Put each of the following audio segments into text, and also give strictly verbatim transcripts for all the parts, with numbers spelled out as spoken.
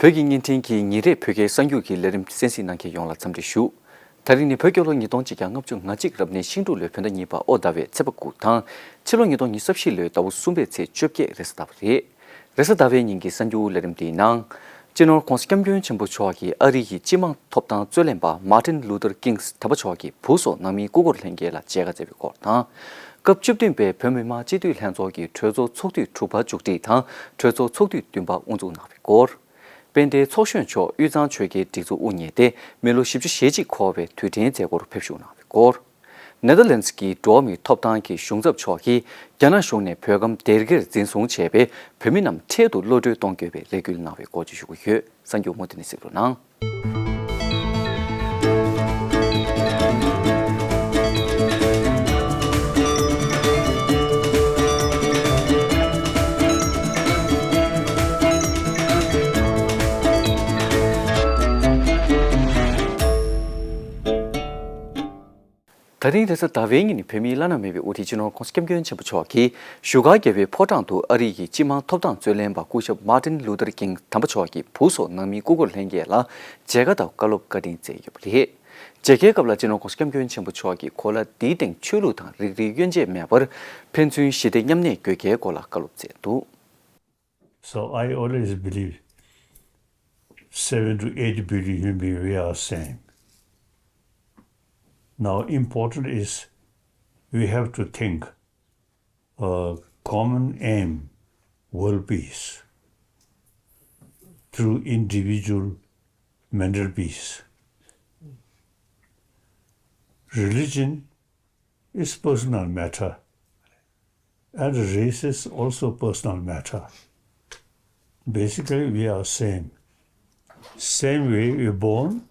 བོད་ཀྱི་བརྙན་འཕྲིན་གྱི་ཉིན་རེའི་བོད་སྐད་གསར་འགྱུར་གྱི་ལས་རིམ་གསན་གཟིགས་གནང་མཁན་ཡོངས་ལ་འཚམས་འདྲི་ཞུ། ད་རིང་ནི་བོད་རྒྱལ་ལོ་ཉིས་སྟོང་ཆིག་བརྒྱ་ལྔ་བཅུ་ང་གཅིག་རབ་གནས་ཤིང་འབྲུག་ལོའི་བོད་ཟླ་གཉིས་པ་ཨོ་ཟླ་བའི་ཚེས་པ་དགུ་དང་། ཕྱི་ལོ་ཉིས་སྟོང་ཉི་ཤུ་རྩ་བཞི་ལོའི་ཟླ་བ་གསུམ་པའི་ཚེས་བཅོ་བརྒྱད་རེས་གཟའ་ཟླ་བ་རེད། རེས་གཟའ་ཟླ་བའི་ཉིན་གྱི་གསར་འགྱུར་ལས་རིམ་འདིའི་ནང་། སྤྱི་ནོར་༸གོང་ས་༸སྐྱབས་མགོན་ཆེན་པོ་མཆོག་གིས་ཨ་རི་ཡི་སྤྱི་དམངས་ཐོབ་ཐང་རྩོད་ལེན་པ་Martin Luther King དམ་པ་མཆོག་གི་བུ་སོགས་ནང་མིའི་སྐུ་འཁོར་ལྷན་རྒྱས་ལ་མཇལ་ཁ་བསྩལ་བའི་སྐོར་དང་། སྐབས་བཅུ་བདུན་པའི་བོད་མི་མང་སྤྱི་འཐུས་ལྷན་ཚོགས་ཀྱི་གྲོས་ཚོགས་ཚོགས་དུས་དྲུག་པ་མཇུག་སྒྲིལ་དང་གྲོས་ཚོགས་ཚོགས་དུས་བདུན་པ་དབུ་འཛུགས་གནང་བའི་སྐོར། དཔལ་ལྡན་ཚོགས་གཞོན་མཆོག་དབུས་གཙང་ཆོལ་ཁའི་སྒྲིག་འཛུགས་དབུ་བརྙེས་ཏེ་མི་ལོ་བཞི་བཅུ་ཞེ་གཅིག་འཁོར་བའི་དུས་དྲན་མཛད་སྒོར་ཕེབས་བཞུགས་གནང་བའི་སྐོར། ནེ་དར་ལེནཌ་ཀྱི་འགྲོ་བ་མིའི་ཐོབ་ཐང་གི་གཞུང་ཚབ་མཆོག་གིས་རྒྱ་ནག་གཞུང་ནས་བོད་ཁམས་སྡེར་ཁའི་འཛིན་བཟུང་བྱས་པའི་བོད་མི་རྣམས་འཕྲལ་དུ་གློད་གྲོལ་གཏོང་དགོས་པའི་རེ་སྐུལ་གནང་བའི་སྐོར་བཅས་ཞུ་གི་ཡོད། གསར་འགྱུར་མུ་མཐུད་ནས་གཟིགས་རོགས་གནང་། ད་རིང་རེས་གཟའ་ཟླ་བའི་ཉིན་བོད་མིའི་བླ་ན་མེད་པའི་དབུ་ཁྲིད་སྤྱི་ནོར་༸གོང་ས་༸སྐྱབས་མགོན་ཆེན་པོ་མཆོག་གིས་བཞུགས་སྒར་རྒྱལ་བའི་ཕོ་བྲང་དུ་ཨ་རི་ཡི་སྤྱི་དམངས་ཐོབ་ཐང་རྩོད་ལེན་པ་སྐུ་ཞབས་Martin Luther King དམ་པ་མཆོག་གི་བུ་སོགས་ནང་མིའི་སྐུ་འཁོར་ལྷན་རྒྱས་ལ་མཇལ་ཁ་དང་བཀའ་སློབ་བཀའ་དྲིན་བསྩལ་ཡོད་པ་རེད། མཇལ་ཁའི་སྐབས་ལ་སྤྱི་ནོར་༸གོང་ས་༸སྐྱབས་མགོན་ཆེན་པོ་མཆོག་གིས་གོ་ལ་འདིའི་སྟེང་ཆོས་ལུགས་དང་རིགས་རུས་དབྱེ་འབྱེད་མེད་པར་ཕན་ཚུན་ཞི་བདེ་མཉམ་གནས་དགོས་གལ་སྐོར་ལ་བཀའ་སློབ་བསྩལ་འདུག། So I always believe seven to eight billion human beings, we are same. Now important is we have to think a common aim, world peace, through individual mental peace. Religion is personal matter, and race is also personal matter. Basically, we are same. Same way we born.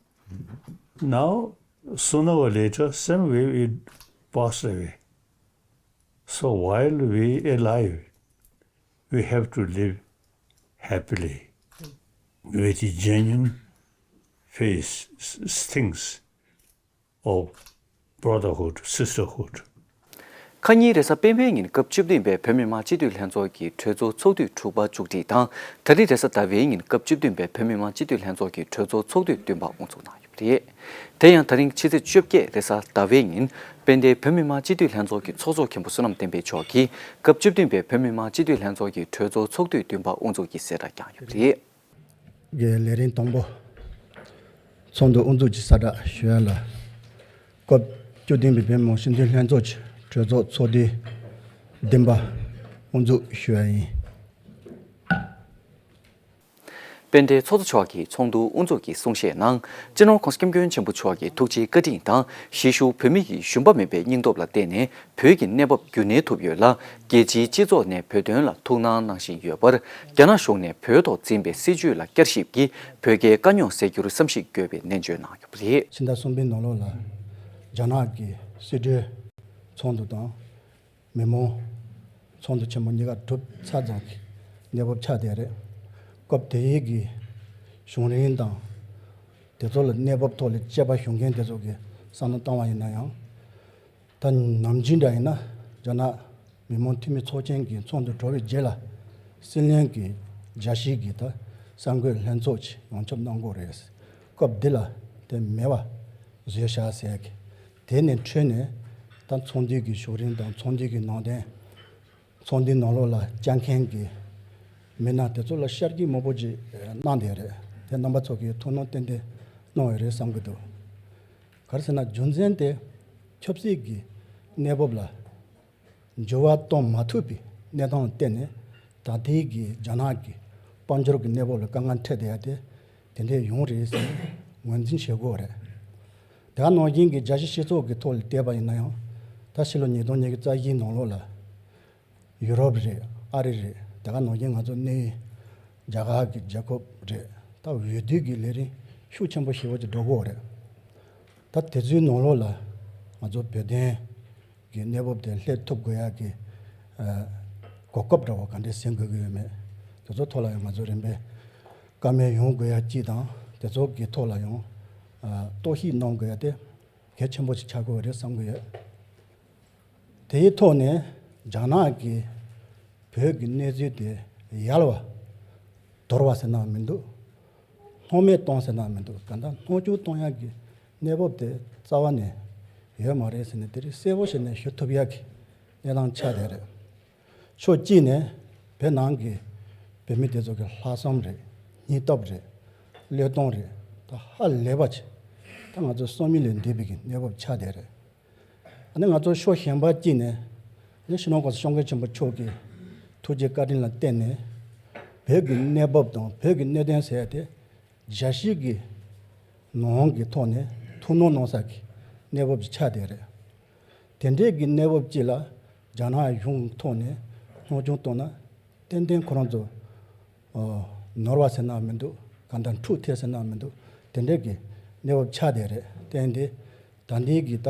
Now, sooner or later, same way we pass away. So while we alive, we have to live happily with the genuine face, things of brotherhood, sisterhood. ཁ་ཉིན་རེས་གཟའ་སྤེན་པའི་ཉིན་སྐབས་བཅུ་བདུན་པའི་བོད་མི་མང་སྤྱི་འཐུས་ལྷན་ཚོགས་ཀྱི་གྲོས་ཚོགས་ཚོགས་དུས་དྲུག་པ་མཇུག་སྒྲིལ་དང་། ད་རིང་རེས་གཟའ་ཟླ་བའི་ཉིན་སྐབས་བཅུ་བདུན་པའི་བོད་མི་མང་སྤྱི་འཐུས་ལྷན་ཚོགས་ཀྱི་གྲོས་ཚོགས་ཚོགས་དུས་བདུན་པ་དབུ་འཛུགས་གནང་ཡོད་པ་རེད། དེ་ཡང་ད་རིང་ཕྱི་ཚེས་བཅོ་བརྒྱད་རེས་གཟའ་ཟླ་བའི་ཉིན་དཔལ་ལྡན་བོད་མི་མང་སྤྱི་འཐུས་ལྷན་ཚོགས་ཀྱི་ཚོགས་གཙོ་མཁན་པོ་བསོད་ནམས་བསྟན་འཕེལ་མཆོག་གིས་སྐབས་བཅུ་བདུན་པའི་བོད་མི་མང་སྤྱི་འཐུས་ལྷན་ཚོགས་ཀྱི་གྲོས་ཚོགས་ཚོགས་དུས་བདུན་པ་དབུ་འཛུགས་ཀྱི་གསལ་བསྒྲགས་བསྐྱངས་ཡོད་པ་རེད། གི་ལས་རིམ་དང་པོ། ཚོགས་འདུ་དབུ་འཛུགས་ཀྱི་གསལ་བསྒྲགས་ཞུ་ཡ་ལ། སྐབས་བཅུ་བདུན་པའི་བོད་མི་མང་སྤྱི་འཐུས་ལྷན་ཚོགས་ཀྱི་གྲོས་ཚོགས་ཚོགས་དུས་བདུན་པ་དབུ་འཛུགས་ཞུ་ཡ་ཡིན། དཔལ་ལྡན་ཚོགས་གཙོ་མཆོག་གིས་ཚོགས་འདུ་དབུ་འཛུགས་ཀྱི་གསུང་བཤད་ནང་། སྤྱི་ནོར་༸གོང་ས་༸སྐྱབས་མགོན་ཆེན་པོ་མཆོག་གི་ཐུགས་རྗེའི་བཀའ་དྲིན་དང་གཞིས་བཞུགས་བོད་མི་ཡི་ཞུམ་པ་མེད་པའི་སྙིང་སྟོབས་ལ་བརྟེན་ནས་བོད་ཀྱི་གནས་བབ་རྒྱུན་གནས་ཐུབ་ཡོད་ལ། རྒྱལ་སྤྱིའི་སྤྱི་ཚོགས་ནས་བོད་དོན་ལ་ཐུགས་སྣང་གནང་བཞིན་ཡོད་པར། རྒྱ་ནག་གཞུང་ནས་བོད་ཐོག་འཛིན་པའི་སྲིད་བྱུས་ལ་བསྐྱར་ཞིབ་ཀྱིས་བོད་རྒྱའི་དཀའ་རྙོག་སེལ་རྒྱུར་བསམ་གཞིག་དགོས་པའི་ནན་བརྗོད་གནང་ཡོད་པ་རེད། ཕྱི་ཟླ་གསུམ་པའི་ནང་ལོགས་ལ་རྒྱ་ནག་གི་སྲིད་གྲོས་ཚོགས་འདུ་དང་། མི་མང་ཚོགས་འདུ་ཆེན་མོ་གཉིས་ཀ་གྲུབ་ཚར་ཙམ་གྱི་གནས་བབ་ཆགས་བསྡད་རེད། སྐབས་དེའི་གི་བྱུང་རིམ་དང་། དེ་ཚོ་ལ་གནས་བབ་ཐོག་ལ་དཔྱད་པ་ཞུ་མཁན་དེ་ཚོ་གི་བསམ་བློ་བཏང་བ་ཡིན་ན་ཡང་། ད་ནམ་རྒྱུན་འདྲ་ཡིན་ན་རྒྱ་ནག་མི་མང་འཐུས་མི་ཚོགས་ཆེན་གྱི་ཚོགས་འདུ་གྲོལ་བའི་རྗེས་ལ་སྲིད་བློན་གྱི་རྒྱལ་སྤྱིའི་གི་ད་གསར་འགོད་ལྷན་ཚོགས་ཀྱི་ཡོངས་ཁྱབ་གནང་དགོས་རེད། སྐབས་འདི་ལ་དེ་མེད་པ་བཟོས་བཞག་ཟེར་གི། དེ་ནས་འཕྲོས་ནས་ད་ཚོགས་འདུའི་གི་བྱུང་རིམ་དང་ཚོགས་འདུའི་གི་ནང་དོན། ཚོགས་འདུའི་ནང་ལོགས་ལ་བཅར་མཁན་གྱི་མི་སྣ་དེ་ཚོ་ལ་ཤར་སྐྱིད་མང་པོ་ཅིག་གནང་བསྡད་རེད། དེ་རྣམ་པ་ཚོ་གིས་ཐུགས་སྣང་ཏན་ཏན་གནང་ཡོད་རེད་བསམ་གྱི་འདུག། ག་རེ་ཟེར་ན་རྒྱུ་མཚན་དེ་ཆབ་སྲིད་ཀྱི་གནས་བབ་ལ་འགྱུར་བ་གཏོང་མ་ཐུབ་པའི་གནས་སྟངས་ལ་བརྟེན་ནས་ད་ལྟའི་གི་རྒྱ་ནག་གི་དཔལ་འབྱོར་གྱི་གནས་བབ་ལ་དཀའ་ངལ་འཕྲད་བསྡད་ཡ་དེ་དེ་འདྲས་ཡོང་རེད་ཟེར་ནས་ངོས་འཛིན་བྱེད་དགོས་རེད། དེ་ག་ནང་བཞིན་གྱི་རྒྱལ་སྤྱིའི་སྤྱི་ཚོགས་ཀྱི་ཐོག་ལ་བལྟས་པ་ཡིན་ན་ཡང་ད་ཕྱི་ལོ་ཉིས་སྟོང་ཉི་ཤུ་རྩ་བཞིའི་ནང་ལོགས་ལ། ཡུ་རོབ་རེད། ཨ་རི་རེད། དེ་ག་ནང་བཞིན་ང་ཚོ་གནས་ཡུལ་རྒྱ་གར་གྱི་རྒྱལ་ཁབ་རེད། ད་འོས་བསྡུ་གི་ལས་རིམ་ཤུགས་ཆེན་པོ་ཞེ་པོ་ཅིག་འགྲོ་གི་ཡོད་རེད། ད་དེ་ཚོའི་ནང་ལོགས་ལ་ང་ཚོ་བོད་དོན་གྱི་གནས་བབ་དེ་སླེབས་ཐུབ་དགོས་ཡག་གི་ཨ་གོ་སྐབས་འདྲ་བོ་ག་འདྲས་ཟིན་དགོས་ཀྱི་ཡོད་མེད། དེ་ཚོ་ཐོག་ལ་ཡང་ང་ཚོ་རིམ་པས་བཀའ་མོལ་ཡོང་དགོས་ཡག་གཅིག་དང་། དེ་ཚོ་གི་ཐོག་ལ་ཡང་ཨ་རྟོག་ཞིབ་གནང་དགོས་ཡག་དེ་གལ་ཆེན་པོ་ཞིག་ཆགས་ཀྱི་ཡོད་རེད་བསམ་གྱི་ཡོད། དེའི་ཐོག་ནས་རྒྱ་ནག་གིས་བོད་ཀྱི་གནས་ཚུལ་དེ་ཡལ་བ་དོར་བ་ཟེར་ན་མི་འདུག། སྣང་མེད་གཏོང་ཟེར་ན་མི་འདུག་གང་ལྟར་སྣང་ཆུང་གཏོང་ཡག་གི་གནས་བབ་དེ་རྩ་བ་ནས་ཡོད་མ་རེད་ཟེར་ནས་དེ་རིང་གསལ་པོ་བྱས་ནས་ཞུ་ཐུབ་ཡག་གི་གནས་སྟངས་ཆགས་བསྡད་རེད། ཕྱོགས་གཅིག་ནས་བོད་ནང་གི་བོད་མི་དེ་ཚོ་གི་ལྷག་བསམ་རེད། སྙིང་སྟོབས་རེད། བློས་གཏོང་རེད། ད་ཧ་ལས་པ་ཆེ། ད་ང་ཚོ་སོ་མི་ལས་འདས་པའི་གི་གནས་བབ་ཆགས་བསྡད་རེད། ཨ་ནི་ང་ཚོ་ཕྱོགས་གཞན་པ་གཅིག་ནས་ནི་སྤྱི་ནོར་གོང་ས་སྐྱབས་མགོན་ཆེན་པོ་མཆོག་གི་ཐུགས་རྗེ་བཀའ་དྲིན་ལ་བརྟེན་ནས་བོད་ཀྱི་གནས་བབ་དང་བོད་ཀྱི་གནད་དོན་ཟེར་ཡ་དེ་རྒྱལ་སྤྱི་གི་ནང་གི་ཐོག་ནས་ཐུགས་སྣང་གནང་ས་གི་གནས་བབ་ཅིག་ཆགས་བསྡད་རེད། དེ་འདྲའི་གི་གནས་བབ་ཅིག་ལ་རྒྱ་ནག་གཞུང་ཐོག་ནས་སྣང་ཆུང་བཏང་ན་ཏན་ཏན་ཁོ་རང་ཚོ་ཨོ་ནོར་བ་ཟེར་ན་མི་འདུག་གང་ལྟར་འཁྲུག་ཐེབས་ཟེར་ན་མི་འདུག་དེ་འདྲའི་གི་གནས་བབ་ཆགས་བསྡད་རེད། བརྟེན་ཏེ་ད་ལྟའི་གི་ད་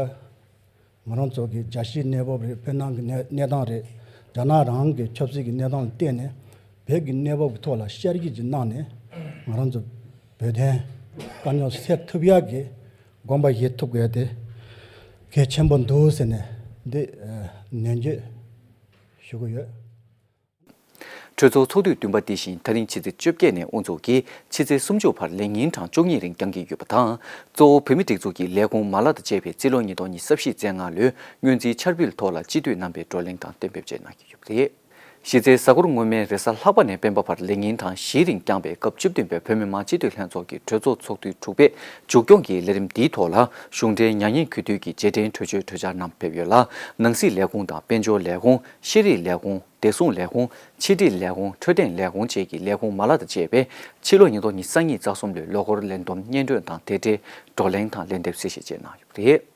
ང་རང་ཚོ་གི་རྒྱལ་སྤྱིའི་གནས་བབ་རེད། བོད་ནང་གི་གནས་གནས་སྟངས་རེད། རྒྱ་ནག་རང་གི་ཆབ་སྲིད་ཀྱི་གནས་སྟངས་ལ་བལྟས་ནས་བོད་ཀྱི་གནས་བབ་ཀྱི་ཐོག་ལ་བསྐྱར་ཞིབ་ཅིག་གནང་ནས་ང་རང་ཚོ་བོད་དོན་དཀའ་རྙོག་སེལ་ཐུབ་ཡག་གི་དགོངས་པ་བཞེས་ཐུབ་དགོས་ཏེ་གལ་ཆེན་པོ་འདུག་ཟེར་ནས་འདི་ནན་བརྗོད་ཞུ་གི་ཡོད། གྲོས་ཚོགས་ཚོགས་དུས་བདུན་པ་འདི་བཞིན་ད་རིང་ཕྱི་ཚེས་བཅོ་བརྒྱད་ནས་དབུ་འཛུགས་ཀྱིས་ཕྱི་ཚེས་སུམ་ཅུ་བར་ལས་ཉིན་གྲངས་བཅུ་གཉིས་རིང་འགྱངས་ཀྱི་ཡོད་པ་དང་། གཙོ་བོ་བོད་མི་སྒྲིག་འཛུགས་ཀྱི་ལས་ཁུངས་མ་ལག་དང་བཅས་པའི་རྩིས་ལོ་ཉིས་སྟོང་ཉི་ཤུ་རྩ་ལྔ་ལོའི་སྔོན་རྩིས་འཆར་འབུལ་ཐོག་ལ་སྤྱི་འཐུས་རྣམ་པས་བགྲོ་གླེང་དང་གཏན་འབེབས་བཅས་གནང་གི་ཡོད་པ་རེད། གཞི་རྩའི་གཟའ་འཁོར་སྔོན་མའི་རེས་གཟའ་ལྷག་པ་ནས་སྤེན་པ་བར་ལས་ཉིན་གྲངས་བཞི་རིང་འགྱངས་པའི་སྐབས་བཅུ་བདུན་པའི་བོད་མི་མང་སྤྱི་འཐུས་ལྷན་ཚོགས་ཀྱི་གྲོས་ཚོགས་ཚོགས་དུས་དྲུག་པའི་མཇུག་སྐྱོང་གི་ལས་རིམ་འདིའི་ཐོག་ལ་གཞུང་འབྲེལ་མྱ་ངན་གུས་འདུད་ཀྱི་རྗེས་དྲན་གྲོས་ཆོད་གྲོས་འཆར་རྣམས་ཕེབས་ཡོད་ལ། ནང་སྲིད་ལས་ཁུངས་དང་དཔལ་འབྱོར་ལས་ཁུངས། ཤེས་རིག་ལས་ཁུངས། བདེ་སྲུང་ལས་ཁུངས། ཕྱི་འབྲེལ་ལས་ཁུངས། འཕྲོད་བསྟེན་ལས་ཁུངས་བཅས་ཀྱི་ལས་ཁུངས་མ་ལག་དང་བཅས་པས་ཕྱི་ལོ་ཉིས་སྟོང་ཉི་ཤུ་རྩ་གཉིས་རྩ་གསུམ་ལོའི་ལོ་འཁོར་ལས་བསྡོམས་སྙན་སྒྲོན་དང་དེ་འབྲེལ་བགྲོ་གླེང་དང་ལན་འདེབས་གསལ་བཤད་བཅས་གནང་ཡོད་པ་རེད།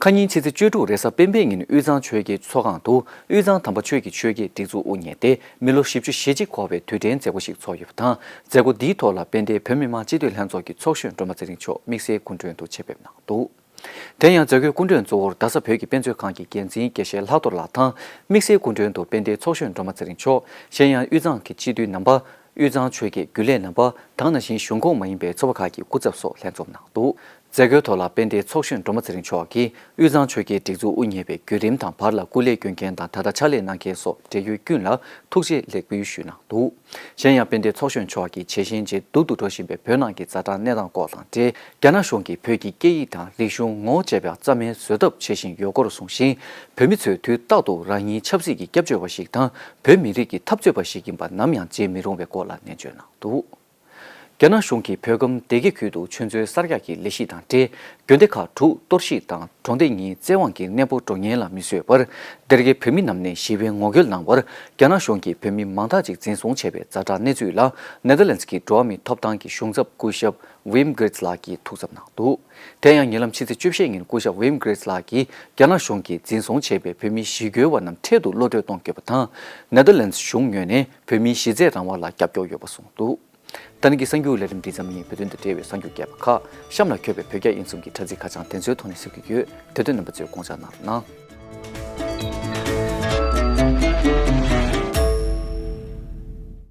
ཁ་ཉིན་ཕྱི་ཚེས་བཅུ་དྲུག་རེས་གཟའ་སྤེན་པའི་ཉིན་དབུས་གཙང་ཆོལ་ཁའི་ཚོགས་ཁང་དུ་དབུས་གཙང་དམ་པ་ཆོས་ཀྱི་ཆོས་བརྒྱུད་སྒྲིག་འཛུགས་དབུ་བརྙེས་ཏེ་མི་ལོ་བཞི་བཅུ་ཞེ་གཅིག་འཁོར་བའི་དུས་དྲན་མཛད་སྒོ་ཞིག་ཚོགས་ཡོད་པ་དང་། མཛད་སྒོ་འདིའི་ཐོག་ལ་དཔལ་ལྡན་བོད་མི་མང་སྤྱི་འཐུས་ལྷན་ཚོགས་ཀྱི་ཚོགས་གཞོན་སྒྲོལ་མ་ཚེ་རིང་མཆོག་དམིགས་བསལ་སྐུ་མགྲོན་དུ་ཆེད་ཕེབས་གནང་འདུག་དེ་ཡང་མཛད་སྒོའི་སྐུ་མགྲོན་གཙོ་བོར་རྡ་ས་བོད་ཀྱི་དཔེ་མཛོད་ཁང་གི་འགན་འཛིན་དགེ་བཤེས་ལྷག་རྡོར་ལགས་དང་། དམིགས་བསལ་སྐུ་མགྲོན་དུ་དཔལ་ལྡན་ཚོགས་གཞོན་སྒྲོལ་མ་ཚེ་རིང་མཆོག་གཞན་ཡང་དབུས་གཙང་གི་སྤྱི་འཐུས་རྣམ་པ། དབུས་གཙང་ཆོལ་ཁའི་རྒྱུན་ལས་རྣམ་པ་དང་། ནང་བཞིན་གཞུང་ཁོངས་མ་ཡིན་པའི་ཚོགས་པ་ཁག་གི་སྐུ་ཚབ་སོགས་ལྷན་འཛོམས་གནང་འདུག་མཛད་སྒོའི་ཐོག་ལ་དཔལ་ལྡན་ཚོགས་གཞོན་སྒྲོལ་མ་ཚེ་རིང་མཆོག་གིས་དབུས་གཙང་ཆོལ་ཁའི་སྒྲིག་འཛུགས་དབུ་བརྙེས་པའི་བརྒྱུད་རིམ་དང་། བར་ལ་སྐུ་ལས་བསྐྱོན་མཁན་དང་། ད་ལྟ་ཕྱག་ལས་གནང་མཁན་སོགས་འབྲེལ་ཡོད་ཀུན་ལ་ཐུགས་རྗེ་ལེགས་འབུལ་ཞུས་གནང་འདུག་གཞན་ཡང་དཔལ་ལྡན་ཚོགས་གཞོན་མཆོག་གིས་བྱད་བཞིན་ཇེ་སྡུག་ཏུ་འགྲོ་བཞིན་པའི་བོད་ནང་གི་ཛ་དྲག་གནས་སྟངས་སྐོར་དང་འབྲེལ། རྒྱ་ནག་གཞུང་གིས་བོད་ཀྱི་སྐད་ཡིག་དང་རིག་གཞུང་ངོ་བོ་བཅས་པ་རྩ་མེད་བཟོ་ཐབས་བྱེད་བཞིན་ཡོད་སྐོར་གསུངས་ཤིང་། བོད་མི་ཚོས་དུས་རྟག་ཏུ་རང་ཉིད་ཆབ་སྲིད་ཀྱི་སྐྱབས་བཅོལ་བ་ཞིག་དང་། བོད་མི་རིགས་ཀྱི་འཐབ་རྩོད་པ་ཞིག་ཡིན་པ་ནམ་ཡང་བརྗེད་མི་རུང་བའི་སྐོར་ལ་ནན་བརྗོད་གནང་འདུག་རྒྱ་ནག་གཞུང་གིས་བོད་ཁམས་སྡེ་དགེ་ཁུལ་དུ་ཆུ་མཛོད་གསར་རྒྱག་གི་ལས་གཞི་དང་འབྲེལ། དགོན་སྡེ་ཁག་དྲུག་གཏོར་བཤིག་དང་གྲོང་སྡེ་གཉིས་བཙན་དབང་གིས་གནས་སྤོ་འགྲོ་ཉེན་ལ་མི་བཟོད་པར། སྡེ་དགེའི་བོད་མི་རྣམས་ནས་ཞི་བའི་ངོ་རྒོལ་གནང་བར། རྒྱ་ནག་གཞུང་གིས་བོད་མི་མང་དག་ཅིག་འཛིན་བཟུང་བྱས་པའི་ཛ་དྲག་གནས་ཚུལ་ལ། ནེ་དར་ལེན་ཌི་ཀྱི་འགྲོ་བ་མིའི་ཐོབ་ཐང་གི་གཞུང་ཚབ་སྐུ་ཞབས་ཝིམ་གྷིར་ཊི་ལགས་ཀྱིས་ཐུགས་འཚབ་གནང་འདུག་དེ་ཡང་ཉེ་ལམ་ཕྱི་ཚེས་བཅུ་བཞི་ཉིན་སྐུ་ཞབས་ཝིམ་གྷིར་ཊི་ལགས་ཀྱིས། རྒྱ་ནག་གཞུང་གིས་འཛིན་བཟུང་བྱས་པའི་བོད་མི་ཞི་རྒོལ་བ་རྣམས་འཕྲལ་དུ་གློད་གྲོལ་གཏོང་དགོས་པ་དང་། ནེ་དར་ལེན་ཌི་གཞུང་ངོས་ནས་བོད་མིའི་གཞི་རྩའི་རང་དབང་ལ་རྒྱབ་སྐྱོར་ཡོད་པ་གསུངས་འདུག་ད་ནི་གི་གསར་འགྱུར་ལས་རིམ་འདི་ཙམ་ཡིན། བོད་དོན་དང་འབྲེལ་བའི་གསར་འགྱུར་རྒྱས་པ་ཁག་གཤམ་ལ་འཁོད་པའི་བོད་རྒྱ་དབྱིན་གསུམ་གྱི་དྲ་ཚིགས་ཁ་བྱང་དེ་ཚོའི་ཐོག་ནས་གཟིགས་རྒྱུ་ཡོད། དེ་དོན་རྣམ་པ་ཚོས་དགོངས་འཇགས་གནང་རོགས་གནང་།